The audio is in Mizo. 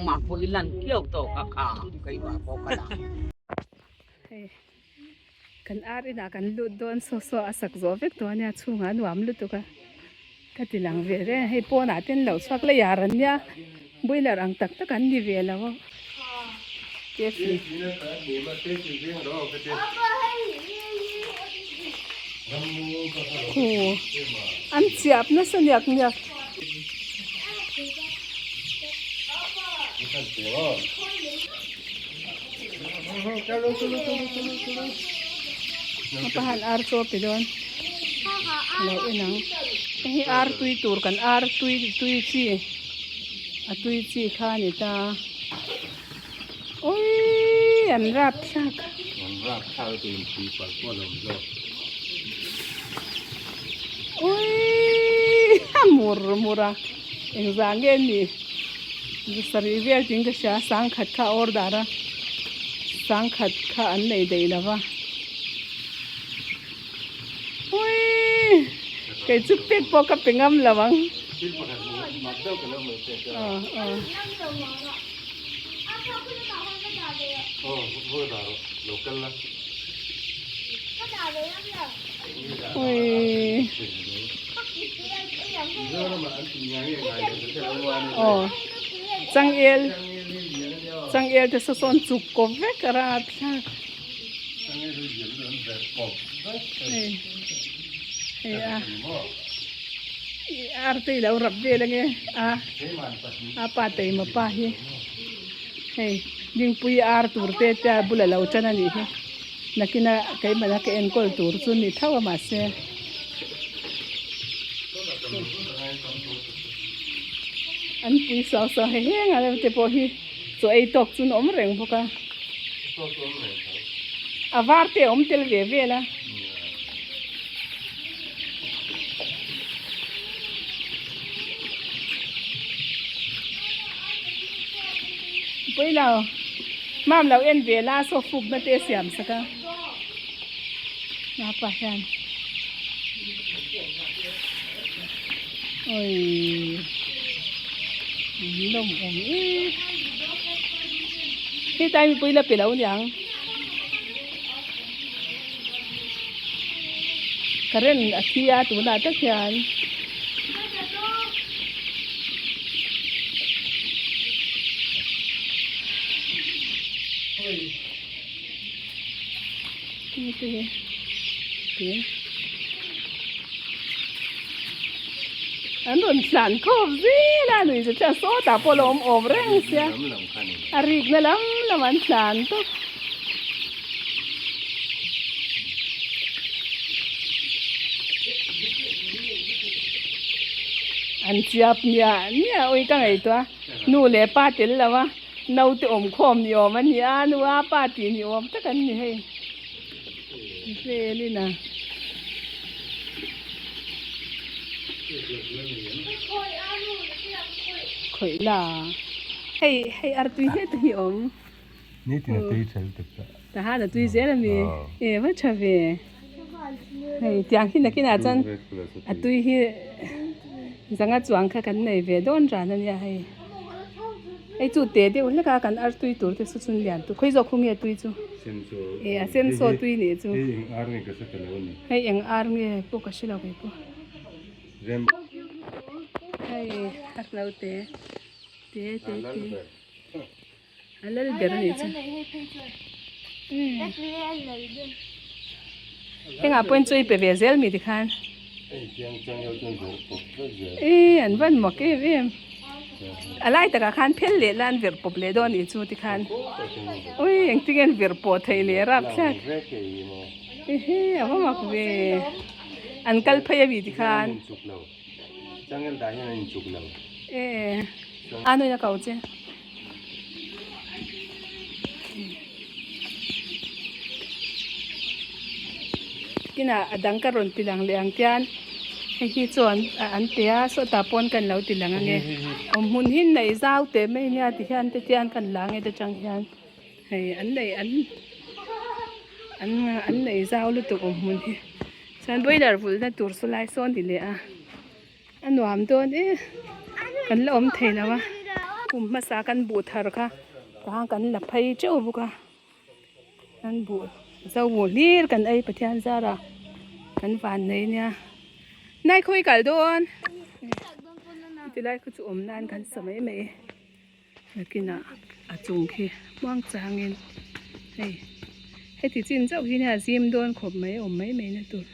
Nangmah pawh i lan kiau tawh kha kha keimah pawh ka lang. Hei kan ar inah kan lut dawn saw saw a sak zawh vek tawh a nia chhungah a nuam lutuk a ka ti lang ve reng a hei pawnah te an lo chhuak la yar an nia boiler ang tak tak an ni ve lo a Khu an chiap nasa niak niak. Apa han ar chaw pe dawn lo en ang hei hi ar tui tur kan ar tui tui chi a tui chi kha a ni ta. Awii an rap thlak. An rap thlak te in pui palh pawh a lo awm zawk. Awii a mur mur a engzah nge ni sarih vel ting ka hria sangkhat kha a order a sangkhat kha an nei daih lo va awii kei chu pek pawh ka pe ngam lo ang. Changel changel te saw sawn chuk kawp vek a rapthlak hei hei a ar te ilo rap vel ange a a pa taima pa hi hei dingpui ar tur te te a bula lo tan a nih hi nakina keimahna ka enkawl tur chu ni tho a mahse an pui suau suau hei heng a te pawh hi chaw ei tawk chu an awm reng bawk a a var te a awm tel ve vel a. Pawilo mam lo en ve la saw fuk na te siam sak a apa hian awii lawm awm em hetlai mipui la pe lo niang. Current a thi a tunah tak hian an rawn tlan khawp zel a lui chu chuan sawtah pawh a lo awm awm reng sia a rikna lam lam an tlan tawp. An chiap niah niah ui ka ngaihtuah nu leh pa tel lo a naute awm khawm ni awm a ni a nu a pa tih ni awm tak an ni hei vel in a. Khawih la hei hei artui hlet hi awm. Nitin a tui ṭha lutuk ta. Tahan a tui zel a mi? E va ṭha ve. Hei tiang hi nakinah chuan a tui hi zanga chuang kha kan nei ve dawn ran a nia hei. Hei chu te deuh hlek a kan ar tui tur te chu chun lian tu khawi zawk khu nge tui chu? E a senso tui nih chu. Hei eng ar nge ka hre ta lo a ni. Hei eng ar nge pawh ka hre lo kei pawh. Hei a hlo te te te te. A lal ber a nih chu. Hengah pawhin chu i pe ve zel mi tikhan. Ih an van mak em em. A lai takah khan phel leh la an verh pawp leh dawn a nih chu tikhan. Ui engtin nge an verh pawh theih leh rapthlak. Ehe a va mak ve. An kal phei a mi tikhan. E a nuin a ko che. Kinah a dang ka rawn ti lang leh ang tian hei hi chuan an pe a sawtah pawn kan lo ti lang ange awm hmun hi nei zau teh mai nia ti hian te tian kan la ange te tang hian hei an nei an an an nei zau lutuk awm hmun hi chuan boiler vulhna tur saw lai sawn ti leh a. A nuam dawn e, kan la awm thei lo a. Kum hmasa kan buh thar kha tah kan la phei teuh bawk a kan buh zo buh hlir kan ei Pathian zarah kan van nei nia nai khawi kal dawn tilai khu chu awm nan kan sa mai mai nakinah a chung khi muang changin hei heti chin chauh hi nia zim dawn khawp mai awm mai mai na tur.